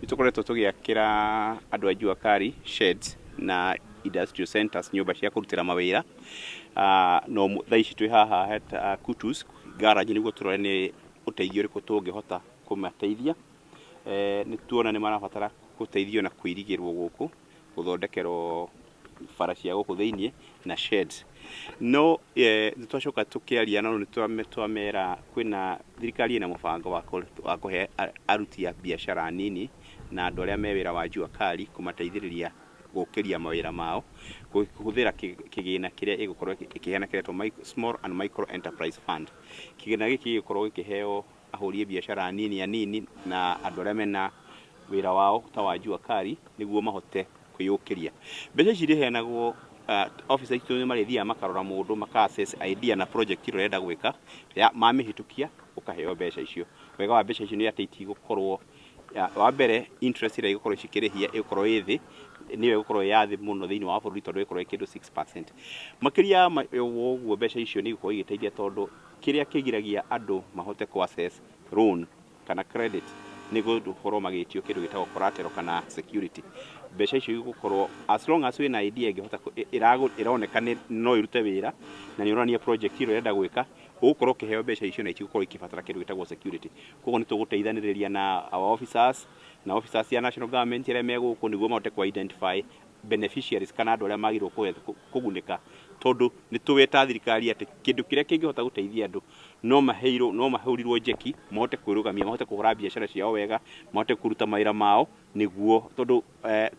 Nĩ tũkoretwo tũgĩakĩra andũ a Jua Kali sheds na industrial centers, nyũmba cia kũrutĩra mawĩra. No thaa ici twĩ haha het Kutus garage nĩguo tũrore nĩ ũteithio ũrĩkũ tũngĩhota kũmateithia. Nĩ tuona nĩ marabatara gũteithio na kũirigĩrwo gũkũ, gũthondekerwo bara cia gũkũ thĩiniĩ na sheds. No nĩ twacoka tũkĩaria nao, nĩ twamera kwĩna thirikari ĩna mũbango wa kũhe aruti a biacara nini na andũ arĩa me wĩra wa Jua Kali, kũmateithĩrĩria gũkĩria mawĩra mao kũhũthĩra kĩgĩna kĩrĩa ĩgũkorwo ĩkĩheana kĩretwo Small and Micro Enterprise Fund. Kĩgĩna gĩkĩ gĩgũkorwo gĩkĩheo ahũri a biacara anini anini na andũ arĩa mena wĩra wao ta wa Jua Kali nĩguo mahote kwĩyũkĩria. Mbeca ici irĩheanagwo, officer itũ nĩ marĩthiaga makarora mũndũ, maka assess idea na project ĩrĩa ũrenda gwĩka, mamĩhĩtũkia ũkaheo mbeca icio. Wega wa mbeca icio nĩ atĩ itigũkorwo, wa mbere, interest ĩrĩa igũkorwo cikĩrĩhia ĩgũkorwo ĩ thĩ, nĩyo ĩgũkorwo ĩ ya thĩ mũno thĩinĩ wa bũrũri tondũ ĩgũkorwo ĩ kĩndũ 6%. Makĩria ya ũguo, mbeca icio nĩ igũkorwo igĩteithia tondũ kĩrĩa kĩgiragia andũ mahote kũ access loan kana credit nĩ gũkorwo magĩtio kĩndũ gĩtagwo collateral kana security. Mbeca icio igũkorwo, as long as wĩna idea ĩngĩhota ĩroneka no ĩrute wĩra na nĩ ũronania project ĩrĩa ũrenda gwĩka, ũgũkorwo ũkĩheo mbeca icio na itigũkorwo ikĩbatara kĩndũ gĩtagwo security. Koguo nĩ tũgũteithanĩrĩria na our officers na officers ya national government arĩa me gũkũ nĩguo mahote kũ identify beneficiaries kana andũ arĩa magĩrĩirwo kũgunĩka, tondũ nĩ tũĩ ta thirikari atĩ kĩndũ kĩrĩa kĩngĩhota gũteithia andũ no maheirwo, no mahũrirwo njeki mahote kwĩrũgamia, mahote kũhũra biacara ciao wega, mahote kũruta mawĩra mao, nĩguo tondũ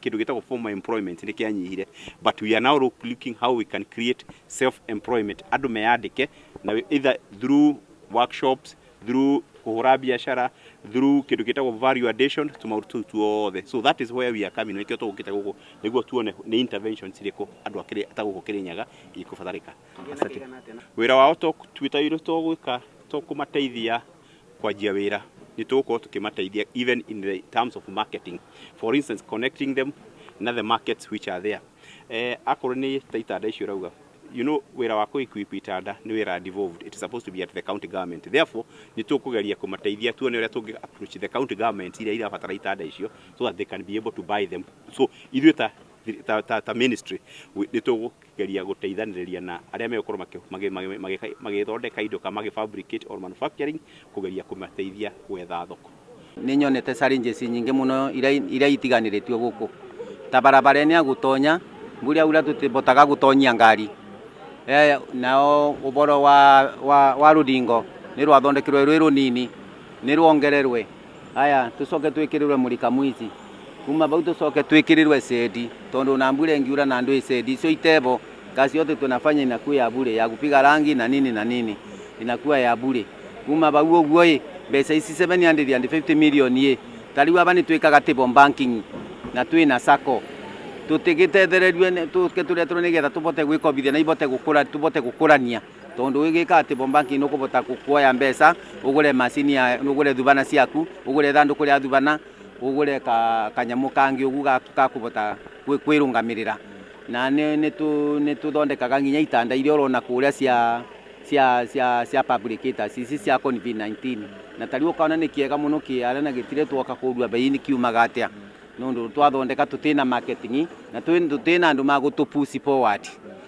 kĩndũ gĩtagwo formal employment nĩ kĩanyihire, but we are now looking how we can create self employment, andũ meyandĩke na either through workshops, through kũhũra biacara, through kĩndũ gĩtagwo value addition, tũmaũndũ tũu tuothe. So that is where we are coming. Nĩkĩo tũgũkĩte gũkũ nĩguo tuone nĩ interventions irĩkũ andũ akĩrĩ ta gũkũ Kĩrĩnyaga ikũbatarĩka. Asante. Wĩra wao twĩtairwo to gwĩka to kũmateithia kwanjia wĩra, nĩ tũgũkorwo tũkĩmateithia even in the terms of marketing, for instance connecting them na the markets which are there. Akorwo nĩ ta itanda icio ũrauga, wĩra wa kũ-equip itanda nĩ wĩra devolved. It is supposed to be at the county government. Therefore nĩ tũkũgeria kũmateithia tuone ũrĩa tũngĩ approach the county government iria irabatara itanda icio so that they can be able to buy them. So ithuĩ ta ministry nĩ tũkũgeria gũteithanĩrĩria na arĩa megũkorwo magĩthondeka indo kana magĩfabricate or manufacturing, kũgeria kũmateithia gwetha thoko. Nĩ nyonete challenges nyingĩ mũno iria itiganĩrĩtio gũkũ, ta barabara ĩno ya gũtonya, mbura yaura tũtibotaga gũtonyia ngari. Nao ũboro wa rũthingo nĩ rwathondekirwe rwĩ rũnini, nĩ ruongererwe. Aya, tũcoke twĩkĩrĩrwe mũrika mwici kuma bau, tũcoke twĩkĩrĩrwe shed, tondũ na mbura ĩngiura na ndũ shed icio itebo, kazi yote tunafanya inakuwa ya bure, ya kupiga rangi na nini na nini, inakuwa ya bure. Kuma bau ũguo ĩ, mbeca ici 750 million ĩ, ta rĩu aba nĩ twĩkaga table banking na twĩna sacco, tũtigĩtethererio tũke tũretwo nĩgetha tũbote gwĩkobithia na ibote gũkũra, tũbote gũkũrania, tondũ wĩgĩkaga table banking nĩ ũkũbota kuoya mbeca ũgũre macini ya ũgũre thubana ciaku, ũgũre ithandũkũ rĩa thubana, ũgũre kanyamũ kangĩ ũguo gakũbota kwĩrũngamĩrĩra. Na nĩ tũthondekaga nginya itanda iria ũrona kũrĩa cia fabricators ici cia COVID-19, na ta rĩu ũkona nĩ kĩega mũno kĩara na gĩtirĩ twoka kũrua bei nĩ kiumaga atĩa, nĩ twathondeka tũtĩna marketing na tũtĩna andũ magũtũ push forward.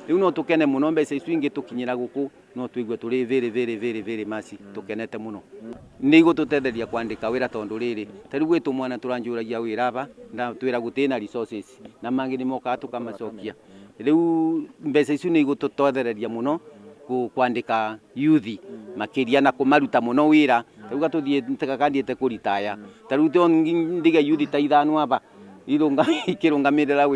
Rĩu no tũkene mũno mbeca icio ingĩtũkinyĩra gũkũ, no tũigue tũrĩ very very very very much tũkenete mũno. Nĩ igũtũtetheria kwandĩka wĩra, tondũ rĩrĩ, ta rĩu gwĩ tũmwana tũranjũragia wĩra aba na twĩra gũtĩna resources, na mangĩ nĩ mokaga tũkamacokia. Rĩu mbeca icio nĩ igũtũtethereria mũno kwandĩka youth makĩria na kũmaruta mũno wĩra. Rĩu gatũthiĩ kakathiĩte kũritaya, ta rĩu ndige youth ta ithano aba ikĩrũngamĩrĩra wĩra.